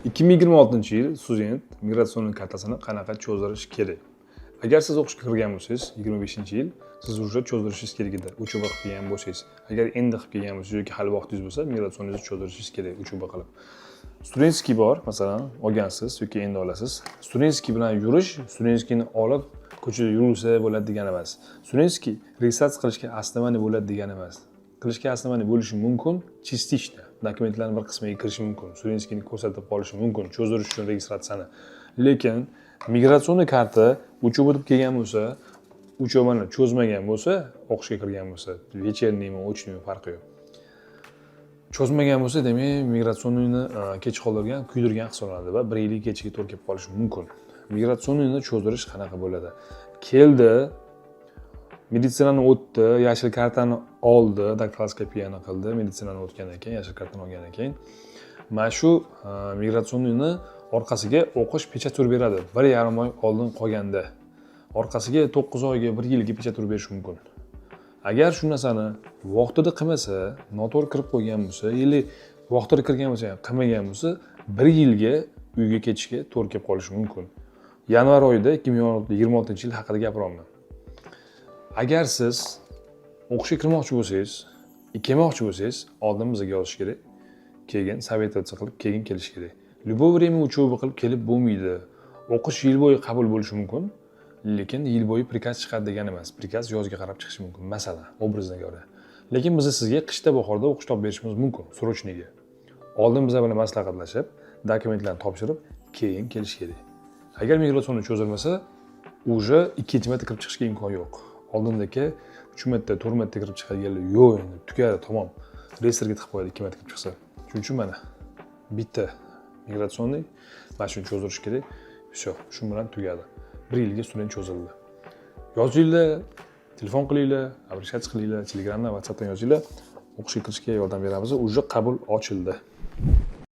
2026 yil student миграционный kartasini qanaqa cho'zdirish kerak? Agar siz o'qishga kirgan bo'lsangiz, 25-yil, siz уже cho'zdirishingiz kerak edi, учёба qilib kelgan bo'lsangiz. Agar endi qilib kelgan bo'lsangiz yoki hali vaqtingiz bo'lsa, миграционный ni cho'zdirishingiz kerak учёба qilib. Студенческий bor, masalan, olgansiz yoki endi olasiz. Студенческий bilan yurish, студенческий ni olib ko'chada yursa bo'ladi degani emas. Студенческий registratsiya qilishga основание bo'ladi degani emas. Qilishga основание bo'lishi mumkin частично, dokumentlarni bir qismiga kirishi mumkin, студенческий ni ko'rsatib qolishi mumkin cho'zdirish uchun registratsiyani. Lekin миграционный karta учёба o'tib kelgan bo'lsa, учёба ni cho'zmagan bo'lsa, o'qishga kirgan bo'lsa, вечерний mi, очный mi, farqi yo'q, cho'zmagan bo'lsa, demak, миграционный ni kech qoldirgan, kuydirgan hisoblanadi va bir yillik kechiga to'g'ri kelib qolishi mumkin. Миграционный ni cho'zdirish qanaqa bo'ladi? Keldi, meditsinani o'tdi, yashil kartani oldi, daktiloskopiyani qildi. Meditsinani o'tgandan keyin, yashil kartani olgandan keyin mana shu миграционный ni orqasiga o'qish pechat urib beradi. 1,5 oy oldin qolganda orqasiga 9 oyga, bir yilga pechat urib berishi mumkin. Agar shu narsani vaqtida qilmasa, noto'g'ri kirib qo'ygan bo'lsa или vaqtida kirgan bo'lsa ham qilmagan bo'lsa, bir yilga uyga ketishga to'g'ri kelib qolishi mumkin. Yanvar oyida 2026-yil haqida gapiryapman. Agar siz o'qishga kirmoqchi bo'lsangiz, kelmoqchi bo'lsangiz, oldin bizga yozish kerak, keyin советоваться qilib, keyin kelish kerak. Любое время учеба qilib kelib bo'lmaydi. O'qish yil bo'yi qabul bo'lishi mumkin, lekin yil bo'yi приказ chiqadi degani emas. Приказ yozga qarab chiqishi mumkin, masalan, образно говоря. Lekin biz sizga qishda, bahorda o'qish topib berishimiz mumkin срочный ga. Oldin bizlar bilan maslahatlashib, dokumentlarni topshirib, keyin kelish kerak. Agar миграционный cho'zilmasa, уже ikkinchi marta kirib chiqishga imkon yo'q. Oldindagi uch marta, to'rt marta kirib chiqadiganlar yo'q, endi tugadi, tamom, reyestrga tiqib qo'yadi ikki marta kirib chiqsa. Shuning uchun mana bitta миграционный, mana shuni cho'zdirish kerak, все, shu bilan tugadi. Bir yilga student cho'zildi. Yozinglar, telefon qilinglar, обращаться qilinglar, Telegramdan, WhatsAppdan yozinglar, o'qishga kirishga yordam beramiz. Уже qabul ochildi.